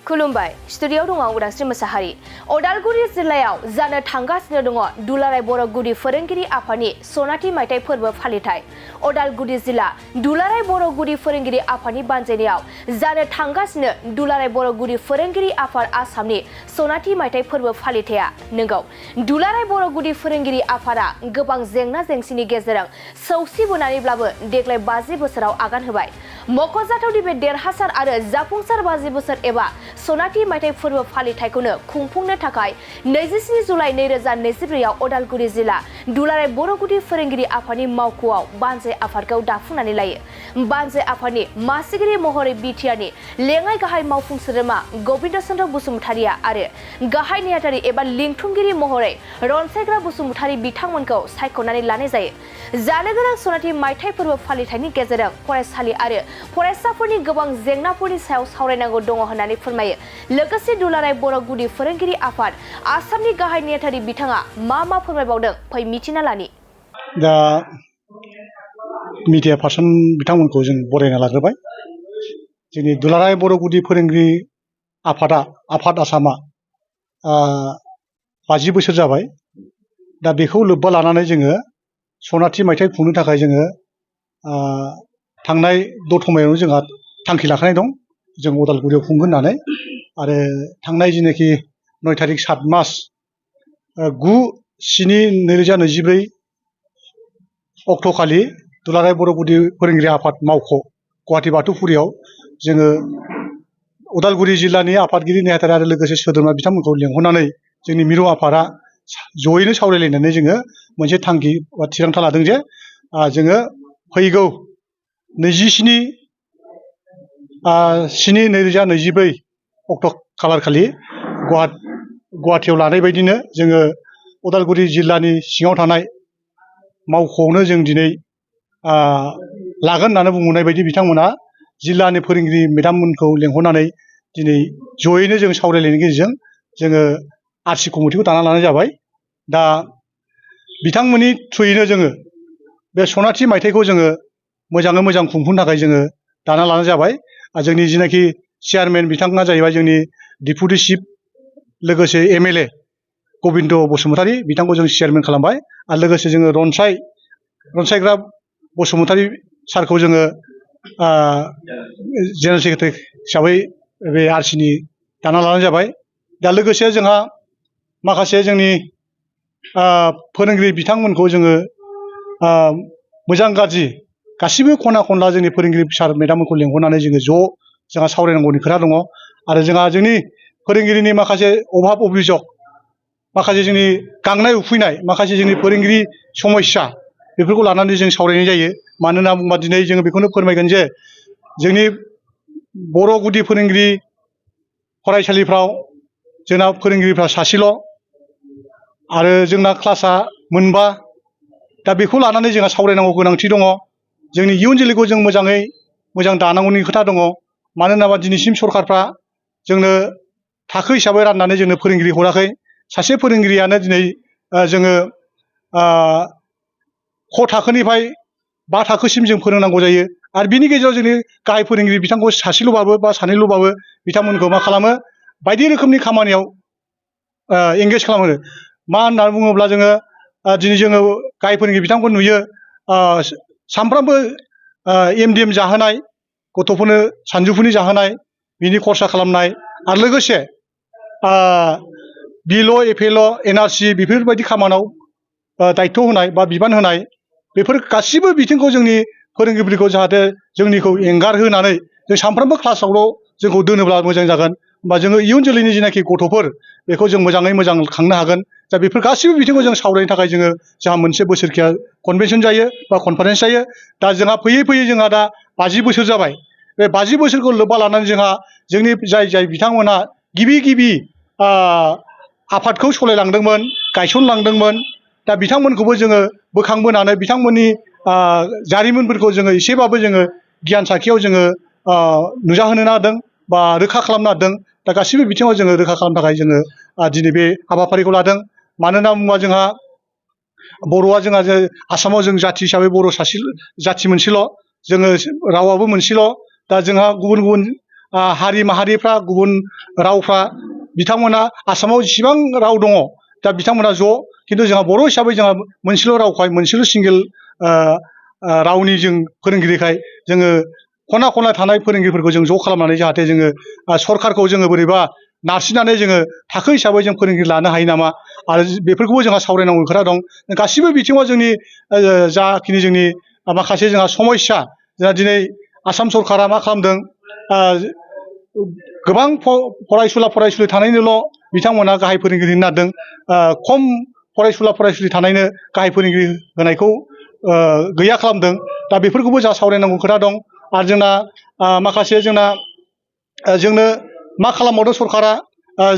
खुलुमबाय स्टुडिय'आव दङ उदांस्रि मोसाहारि अदालगुरि जिल्लायाव जानो थांगासिनो दङ दुलाराय बर' गुदि फोरोंगिरि आफादनि सनाथि मायथाइ फोरबो फालिथाय अदालगुरि जिल्ला दुलाराय बर' गुदि फोरोंगिरि आफादनि बानजायनायाव जानो थांगासिनो दुलाराय बर' गुदि फोरोंगिरि आफाद आसामनि सनाथि मायथाइ फोरबो फालिथाया नंगौ दुलाराय बर' गुदि फोरोंगिरि आफादा गोबां जेंना जेंसिनि गेजेरजों सौसिबोनानैब्लाबो देग्लाय 50 बोसोराव आगान होबाय मख'जाथावदि बे देरहासार आरो जाफुंसार 50 बोसोर एबा सनाथि मायथाइ फोरबो फालिथायखौनो खुंफुंनो थाखाय 27 जुलाइ 2024 आव अदालगुरि जिल्ला दुलाराय बर' गुदि फोरोंगिरि आफादनि मावख'आव बानजाय आफादखौ दाफुंनानै लायो बानजाय आफादनि मासिगिरि महरै बिटिआरनि लेङाइ गाहाय मावफुं सोद्रोमा गबिन्द चन्द्र बसुमतारिया आरो गाहाय नेहाथारि एबा लिंथुमगिरि महरै रनसायग्रा बसुमतारि बिथांमोनखौ सायख'नानै लानाय जायो जानो गोनां सनाथि मायथाइ फोरबो फालिथायनि गेजेरजों फरायसालि आरो फरायसाफोरनि गोबां जेंनाफोरनि सायाव सावरायनांगौ दङ होननानै फोरमायो लोगोसे दुलाराय बर' गुदि फोरोंगिरि आफाद आसामनि गाहाय नेहाथारि बिथाङा मा फोरमायबावदों फै मिथिना लानि दा मिडिया पार्सन बिथांमोनखौ जों बरायना लाग्रोबाय जोंनि दुलाराय बर' गुदि फोरोंगिरि आफाद आसामा 50 बोसोर जाबाय दा बेखौ लोब्बा लानानै जोङो सनाथि मायथाइ खुंनो थाखाय जोङो थांनाय दतमायावनो जोंहा थांखि लाखानाय दं जों अदालगुरियाव खुंगोन होननानै आरो थांनाय जिनाखि 9 तारिख 7 मास 9/7/2024 अक्ट'खालि दुलाराय बर' गुदि फोरोंगिरि आफाद मावख' गुवाहाटी बाथौफुरियाव जोङो उदालगुरि जिल्लानि आफादगिरि नेहाथारि आरो लोगोसे सोद्रोमा बिथांमोनखौ लेंहरनानै जोंनि मिरु आफादा जयैनो सावरायलायनानै जोङो मोनसे थांखि बा थिरांथा लादों जे जोङो फैगौ 27/7/2024 अक्ट' खालार खालि गुवाहाटीयाव लानाय बायदिनो जोङो उदालगुरि जिल्लानि सिङाव थानाय मावख'आवनो जों दिनै लागोन होननानै बुंनाय बायदि बिथांमोना जिल्लानि फोरोंगिरि मेडाममोनखौ लेंहरनानै दिनै जयैनो जों सावरायलायनायनि गेजेरजों जोङो आरसि कमिटिखौ दाना लानाय जाबाय दा बिथांमोननि थ्रुयैनो जोङो बे सनाथि मायथाइखौ जोङो मोजाङै मोजां खुंफुंनो थाखाय जोङो दाना लानाय जाबाय आरो जोंनि जिनाखि चेयारमेन बिथाङा जाहैबाय जोंनि डिपुटि चिफ लोगोसे एमएलए गबिन्द बसुमतारि बिथांखौ जों चेयारमेन खालामबाय आरो लोगोसे जोङो रनसायग्रा बसुमतारि सारखौ जोङो जेनेरेल सेक्रेटारि हिसाबै बे आरसिनि दाना लानाय जाबाय दा लोगोसे जोंहा माखासे जोंनि फोरोंगिरि बिथांमोनखौ जोङो मोजां गाज्रि गासिबो खना खनला जोंनि फोरोंगिरि सार मेडाममोनखौ लेंहरनानै जोंहा सावरायनांगौनि खोथा दङ आरो जोंहा जोंनि फोरोंगिरिनि माखासे अभाब अभिजग माखासे जोंनि गांनाय उखैनाय माखासे जोंनि फोरोंगिरि समस्या बेफोरखौ लानानै जों सावरायनाय जायो मानो होनना बुङोबा दिनै जोङो बेखौनो फोरमायगोन जे जोंनि बर' गुदि फोरोंगिरि फरायसालिफ्राव जोंना फोरोंगिरिफ्रा सासेल' आरो जोंना क्लासा मोनबा दा बेखौ लानानै जोंहा सावरायनांगौ गोनांथि दङ जोंनि इयुन जोलैखौ जों मोजाङै मोजां दानांगौनि खोथा दङ मानो होनोबा दिनैसिम सरकारफ्रा जोंनो थाखो हिसाबै राननानै जोंनो फोरोंगिरि हराखै सासे फोरोंगिरियानो दिनै जोङो क थाखोनिफ्राय 5 थाखोसिम जों फोरोंनांगौ जायो आरो बिनि गेजेराव जोंनि गाहाय फोरोंगिरि बिथांखौ सासेल'बाबो बा सानैल'बाबो बिथांमोनखौ मा खालामो बायदि रोखोमनि खामानियाव एंगेज खालामो मा होननानै बुङोब्ला जोङो दिनै जोङो गाहाय फोरोंगिरि बिथांखौ नुयो सानफ्रामबो MDM जाहोनाय गथ'फोरनो सानजौफुनि जाहोनाय बिनि खरसा खालामनाय आरो लोगोसे बिल' एफएल' NRC बेफोरबायदि खामानियाव दायित्व होनाय बा बिबान होनाय बेफोर गासिबो बिथिंखौ जोंनि फोरोंगिरिफोरखौ जाहाथे जोंनिखौ एंगारहोनानै जों सानफ्रोमबो क्लासावल' जोंखौ दोनोब्ला मोजां जागोन होमबा जोङो इयुन जोलैनि जिनाखि गथ'फोर बेखौ जों मोजाङै मोजां खांनो हागोन दा बेफोर गासिबो बिथिंखौ जों सावरायनो थाखाय जोंहा मोनसे बोसोरखिया कनभेनसन जायो बा कनफारेन्स जायो दा जोंहा फैयै फैयै जोंहा दा 50 बोसोर जाबाय बे 50 बोसोरखौ लोब्बा लानानै जोंहा जोंनि जाय बिथांमोना गिबि आफादखौ सालायलांदोंमोन गायसनलांदोंमोन दा बिथांमोनखौबो जोङो बोखांबोनानै बिथांमोननि जारिमिनफोरखौ जोङो एसेबाबो जोङो गियान साखियाव जोङो नुजाहोनो नागिरदों बा रोखा खालामनो नागिरदों दा गासिबो बिथिङाव जोङो रोखा खालामनो थाखाय जोङो दिनै बे हाबाफारिखौ लादों मानो होनना बुङोबा जोंहा बर'आ जोंहा आसामाव जों जाथि हिसाबै बर' सासे जाथि मोनसेल' जोङो रावाबो मोनसेल' दा जोंहा गुबुन गुबुन हारि माहारिफ्रा गुबुन रावफ्रा बिथांमोना आसामाव जेसेबां राव दङ दा बिथांमोना ज' खिन्थु जोंहा बर' हिसाबै जोंहा मोनसेल' रावखाय मोनसेल' सिंगेल रावनि जों फोरोंगिरिखाय जोङो खना खना थानाय फोरोंगिरिफोरखौ जों ज' खालामनानै जाहाथे जोङो सरखारखौ जोङो बोरैबा नारसिननानै जोङो थाखो हिसाबै जों फोरोंगिरि लानो हायो नामा आरो बेफोरखौबो जोंहा सावरायनांगौ खोथा दं गासिबो बिथिङाव जोंनि जाखिनि जोंनि माखासे जोंहा समस्या जोंहा दिनै आसाम सरकारा मा खालामदों गोबां फरायसुला फरायसुलि थानायनोल' बिथांमोना गाहाय फोरोंगिरि होननादों खम फरायसुला फरायसुलि थानायनो गाहाय फोरोंगिरि होनायखौ गैया खालामदों दा बेफोरखौबो जोंहा सावरायनांगौ खोथा दं आरो जोंना माखासे जोंनो मा खालामबावदों सरकारा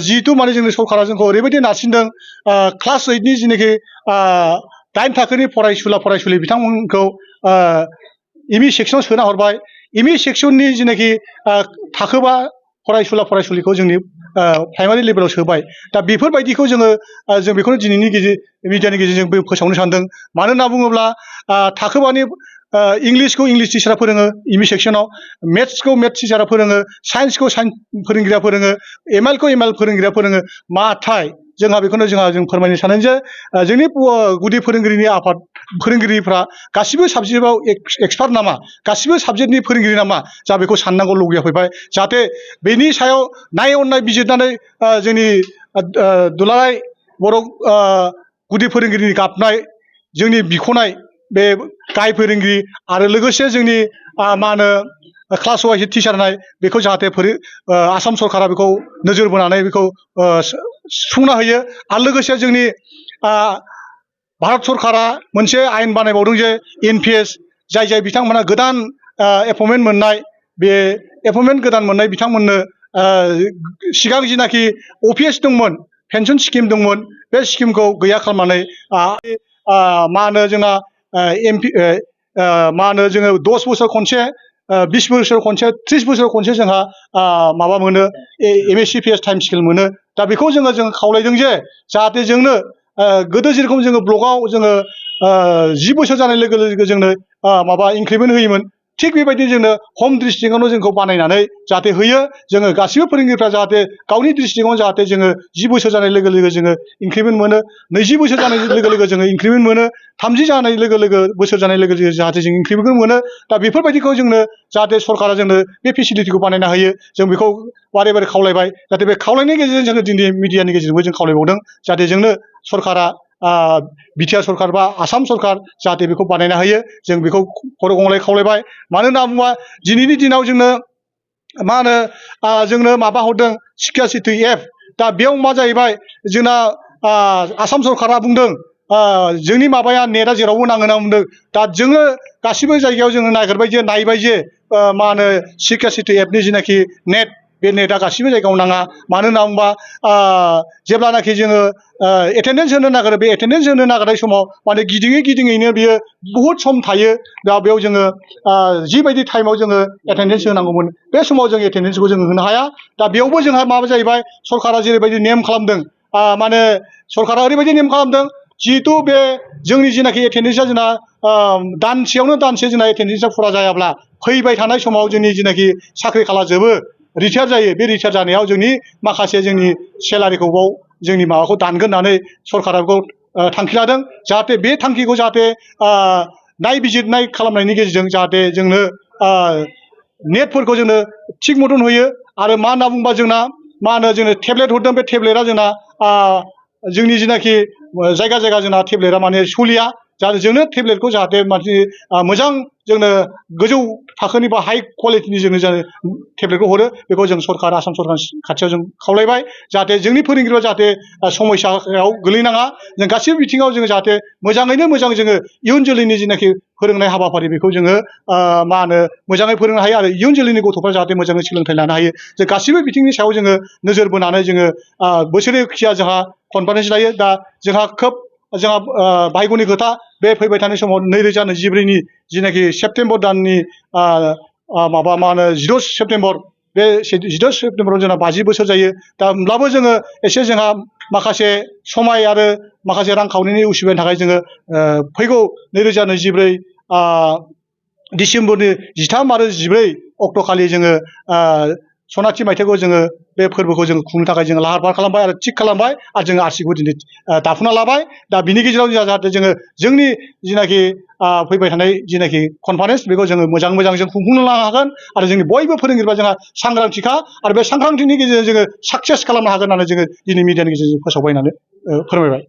जिहेतु माने जोंनि सरकारा जोंखौ ओरैबायदि नारसिनदों क्लास 8नि जिनाखि 8 थाखोनि फरायसुला फरायसुलि बिथांमोनखौ एमइ सेक्सनाव सोना हरबाय एमइ सेक्सननि जिनाखि थाखोबा फरायसुला फरायसुलिखौ जोंनि प्राइमारि लेभेलाव सोबाय दा बेफोरबायदिखौ जों बेखौनो दिनैनि मिडियानि गेजेरजों फोसावनो सानदों मानो होनना बुङोब्ला थाखोबानि इंलिसखौ इंलिस टिचारा फोरोङो एमइ सेक्सनाव मेथ्सखौ मेथ्स टिचारा फोरोङो साइन्सखौ साइन्स फोरोंगिरिया फोरोङो एमएलखौ एमएल फोरोंगिरिया फोरोङो माथाय जों फोरमायनो सानो जे जोंनि गुदि फोरोंगिरिनि आफाद फोरोंगिरिफ्रा गासिबो साबजेक्टआव एक्सपार्ट नामा गासिबो साबजेक्टनि फोरोंगिरि नामा जा बेखौ साननांगौ लगिया फैबाय जाहाथे बेनि सायाव नायअनाय बिजिरनानै जोंनि दुलाराय बर' गुदि फोरोंगिरिनि गाबनाय जोंनि बिख'नाय बे गाहाय फोरोंगिरि आरो लोगोसे जोंनि मा होनो क्लास वाइज टिचार होनाय बेखौ जाहाथे आसाम सरकारा बेखौ नोजोर बोनानै बेखौ सुफुंना होयो आरो लोगोसे जोंनि भारत सरकारा मोनसे आयेन बानायबावदों जे एनपिएस जाय बिथांमोना गोदान एपइन्टमेन्ट मोननाय बे एपइन्टमेन्ट गोदान मोननाय बिथांमोननो सिगां जिनाखि अपिएस दंमोन पेन्सन स्किम दंमोन बे स्किमखौ गैया खालामनानै मा होनो जोंना मा होनो जोङो 10 बोसोर खनसे 20 बोसोर खनसे 30 बोसोर खनसे जोंहा माबा मोनो एमएससिपिएस टाइम स्केल मोनो दा बेखौ जों खावलायदों जे जाहाथे जोंनो गोदो जेरखम जोङो ब्लकआव जोङो 10 बोसोर जानाय लोगो लोगो जोंनो माबा इंक्रिमेन्ट होयोमोन थिग बेबायदिनो जोंनो हम डिस्ट्रिक्टआवनो जोंखौ बानायनानै जाहाथे होयो जोङो गासिबो फोरोंगिरिफ्रा जाहाथे गावनि डिस्ट्रिक्टआवनो जाहाथे जोङो 10 बोसोर जानाय लोगो लोगो जोङो इंक्रिमेन्ट मोनो 20 बोसोर जानाय लोगो लोगो जोङो इंक्रिमेन्ट मोनो 30 जानाय लोगो लोगो बोसोर जानाय लोगो लोगो जाहाथे जों इंक्रिमेन्ट मोनो दा बेफोरबायदिखौ जोंनो जाहाथे सरकारा जोंनो बे फेसिलिटिखौ बानायना होयो जों बेखौ बारे बारे खावलायबाय जाहाथे बे खावलायनायनि गेजेरजों जोङो दिनै मिडियानि गेजेरजोंबो जों खावलायबावदों जाहाथे जोंनो सरकारा बिटिआर सरकार बा आसाम सरकार जाहाथे बेखौ बानायना होयो जों बेखौ खर' गंग्लाय खावलायबाय मानो होनना बुङोबा दिनैनि दिनाव जोंनो मा होनो जोंनो माबा हरदों शिक्षा सेतु एप दा बेयाव मा जाहैबाय जोंना आसाम सरकारा बुंदों जोंनि माबाया नेटआ जेरावबो नाङो होनना बुंदों दा जोङो गासिबो जायगायाव जोङो नायबाय जे मा होनो शिक्षा सेतु एपनि जिनाखि नेट बे नेटआ गासिबो जायगायाव नाङा मानो होनना बुङोबा जेब्लानाखि जोङो एटेन्डेन्स होनो नागिरो बे एटेन्डेन्स होनो नागिरनाय समाव माने गिदिङैनो बियो बहुद सम थायो दा बेयाव जोङो जिबायदि टाइमाव जोङो एटेन्डेन्स होनांगौमोन बे समाव जों एटेन्डेन्सखौ जोङो होनो हाया दा बेयावबो जोंहा माबा जाहैबाय सरकारा जेरैबायदि नेम खालामदों माने सरकारा ओरैबायदि नेम खालामदों जिहेथु बे जोंनि जिनाखि एटेन्डेन्सआ जोंना दानसेयावनो दानसे जोंना एटेन्डेन्सआ फुरा जायाब्ला फैबाय थानाय समाव जोंनि जिनाखि साख्रि खाला जोबो रिटायार जायो बे रिटायार जानायाव जोंनि माखासे जोंनि सेलारिखौ बाव जोंनि माबाखौ दानगोन होननानै सरकारा बेखौ थांखि लादों जाहाथे बे थांखिखौ जाहाथे नायबिजिरनाय खालामनायनि गेजेरजों जाहाथे जोंनो नेटफोरखौ जोंनो थिग मटन होयो आरो मा होनना बुंबा जोंना मा होनो जोंनो टेब्लेट हरदों बे टेब्लेटआ जोंना जोंनि जिनाखि जायगा जोंना टेब्लेटआ माने सलिया जाहाथे जोंनो टेब्लेटखौ जाहाथे माने मोजां जोंनो गोजौ थाखोनि बा हाइ कुवालिटिनि जोंनो टेब्लेटखौ हरो बेखौ जों सरकार आसाम सरकारनि खाथियाव जों खावलायबाय जाहाथे जोंनि फोरोंगिरिफ्रा जाहाथे समस्यायाव गोलैनाङा जों गासैबो बिथिङाव जोङो जाहाथे मोजाङैनो मोजां जोङो इयुन जोलैनि जिनाखि फोरोंनाय हाबाफारि बेखौ जोङो मा होनो मोजाङै फोरोंनो हायो आरो इयुन जोलैनि गथ'फ्रा जाहाथे मोजाङै सोलोंथाइ लानो हायो जों गासैबो बिथिंनि सायाव जोङो नोजोर बोनानै जोङो बोसोरखिया जोंहा कनफारेन्स लायो दा जोंहा खोब जोंहा भाग्यनि खोथा बे फैबाय थानाय समाव 2024नि जिनाखि सेप्तेम्बर दाननि माबा मा होनो 16 सेप्तेम्बर बे 16 सेप्तेम्बराव जोंना 50 बोसोर जायो दा होमब्लाबो जोङो एसे जोंहा माखासे समाय आरो माखासे रांखावरिनि उसुबिदानि थाखाय जोङो फैगौ 2024 डिसेम्बरनि 13 आरो 14 अक्ट'खालि जोङो सनाथि मायथाइखौ जोङो बे फोरबोखौ जोङो खुंनो थाखाय जोङो लाहार फाहार खालामबाय आरो थिग खालामबाय आरो जोङो आरसिखौ दिनै दाफुंना लाबाय दा बिनि गेजेराव जाहाथे जोङो जोंनि जिनाखि फैबाय थानाय जिनाखि कनफारेन्स बेखौ जोङो मोजां जों खुंफुंनो लानो हागोन आरो जोंनि बयबो फोरोंगिरिफ्रा जोंहा सांग्रांथिखा आरो बे सांग्रांथिनि गेजेरजों जोङो साक्सेस खालामनो हागोन होननानै जोङो दिनै मिडियानि गेजेरजों फोसावबाय होननानै फोरमायबाय।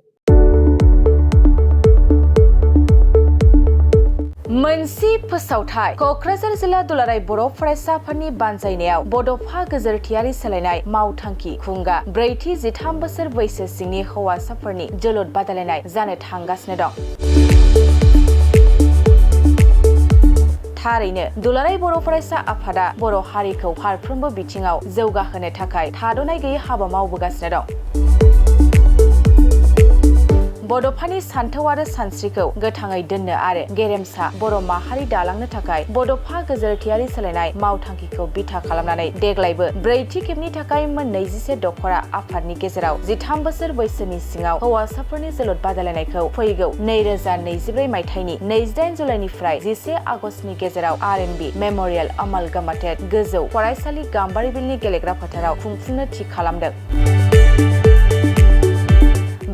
मोनसे फोसावथाय क'क्राझार जिल्ला दुलाराय बर' फरायसा आफादनि बानजायनायाव बड'फा गोजोरथियारि सोलायनाय मावथांखि खुंगा 4-13 बोसोर बैसो सिंनि हौवासाफोरनि जोलुर बादायलायनाय जानो थांगासिनो दं। थारैनो दुलाराय बर' फरायसा आफादा बर' हारिखौ फारफ्रोमबो बिथिङाव जौगाहोनो थाखाय थाद'नाय गैयै हाबा मावबोगासिनो दं। बड'फानि सान्थौ आरो सानस्रिखौ गोथाङै दोननो आरो गेरेमसा बर' माहारि दालांनो थाखाय बड'फा गोजोरथियारि सोलायनाय मावथांखिखौ बिथा खालामनानै देग्लायबो 4थि खेबनि थाखाय मोन 21 दख'रा आफादनि गेजेराव 13 बोसोर बैसोनि सिङाव हौवासाफोरनि जोलुर बादायलायनायखौ फैगौ 2024 मायथाइनि 28 जुलाइनिफ्राय 11 आगस्तनि गेजेराव RNB मेम'रियेल अमालगामाटेड गोजौ फरायसालि गाम्बारिबिलनि गेलेग्रा फोथाराव खुंफुंनो थि खालामदों।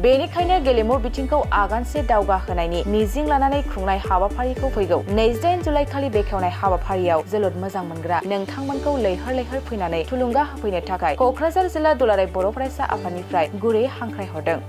बेनिखायनो गेलेमु बिथिंखौ आगानसे दावगाहोनायनि मिजिं लानानै खुंनाय हाबाफारिखौ फैगौ 28 जुलाइ खालि बेखेवनाय हाबाफारियाव जोलुर मोजां मोनग्रा नोंथांमोनखौ लैहोर फैनानै थुलुंगा होफैनो थाखाय क'क्राझार जिल्ला दुलाराय बर' फरायसा आफादनिफ्राय गुरै हांख्रायहरदों।